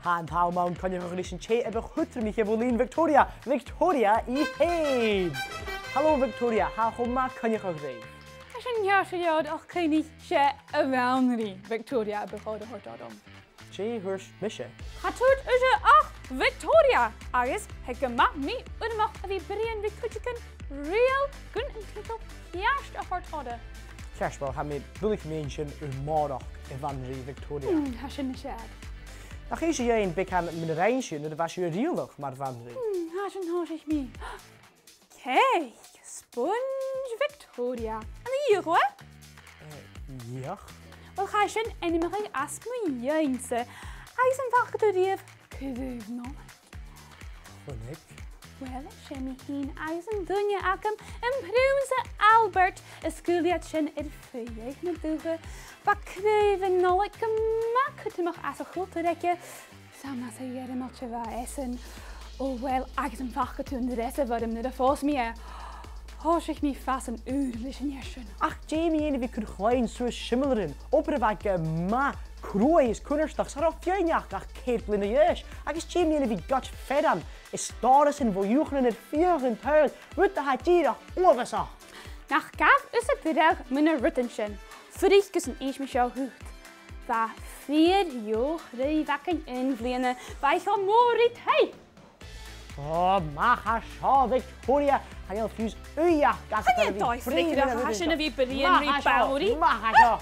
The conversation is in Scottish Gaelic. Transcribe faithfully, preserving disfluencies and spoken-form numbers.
Tha an t-àm ann coinneachadh ris an tè a bu chudromaiche bho linn Victoria, Victoria i fhèin. Halò Victoria, tha e cho math coinneachadh ribh. Tha sin ceart gu leòr, ach cuimhnich, 's e a' Bhanrigh Victoria a bu chòir a thoirt orm. Dè thuirt mise? Cha tuirt thusa ach Victoria, agus tha e gu math mì-fhoirmeach a bhith a' bruidhinn ri cuideigin riamh gun an tiotal ceart a thoirt oirre. Ceart, uill, tha mi buileach a' miannachadh sin a-màireach, a Bhanrigh Victoria. Mm, tha sin nas fheàrr. Nach inns sibh dhuinn beagan mun a rinn sibh nuair a bha sibh a' riaghladh mar Bhanrigh? Mm, tha sin, thòisich mi. Cèic, sponge Victoria. An do dhìochuimhnich thu e? Eh, dhìochuimhnich. Uill, chaidh sin ainmeachadh às mo dhèidh-sa, agus am faca tu riamh craobh Nollaig? Chunnaic. Uill, 's e mi fhìn agus an duine agam, am Prionnsa Albert, a sgaoil iad sin air feadh na dùthcha. Bha craobhan Nollaig gu math cudromach anns a' chultar aige. 'S ann às a' Ghearmailt a bha esan. O uill, agus am faca tu an dreasa mhòr nuair a phòs mi e? Thòisich mi a' fàs ùr leis an fhear sin. Ach dè mu dheidhinn a bhith a' cur cloinn suas similearan, obair a bha gu math cruaidh is cunnartach, 's cha robh feadhainn aca ach ceithir bliadhna a dh'aois, agus dè mu dheidhinn a bhith a' goid fearann is stòrasan bho dhùthchannan air feadh an t-saoghail, rud a tha dìreach uabhasach. Nach gabh thusa dragh mu na rudan sin. Fuirich gus an innis mi seo dhut. Bha feur deagh chraobh againn aon bhliadhna, bha i cho mòr ri taigh. O, math à seo, Victoria, chan eil fiù 's ùidh agad. Chan eil dòigh freagarrach a tha sin a bhith a' bruidhinn ri Banrigh. Math à seo, math à seo.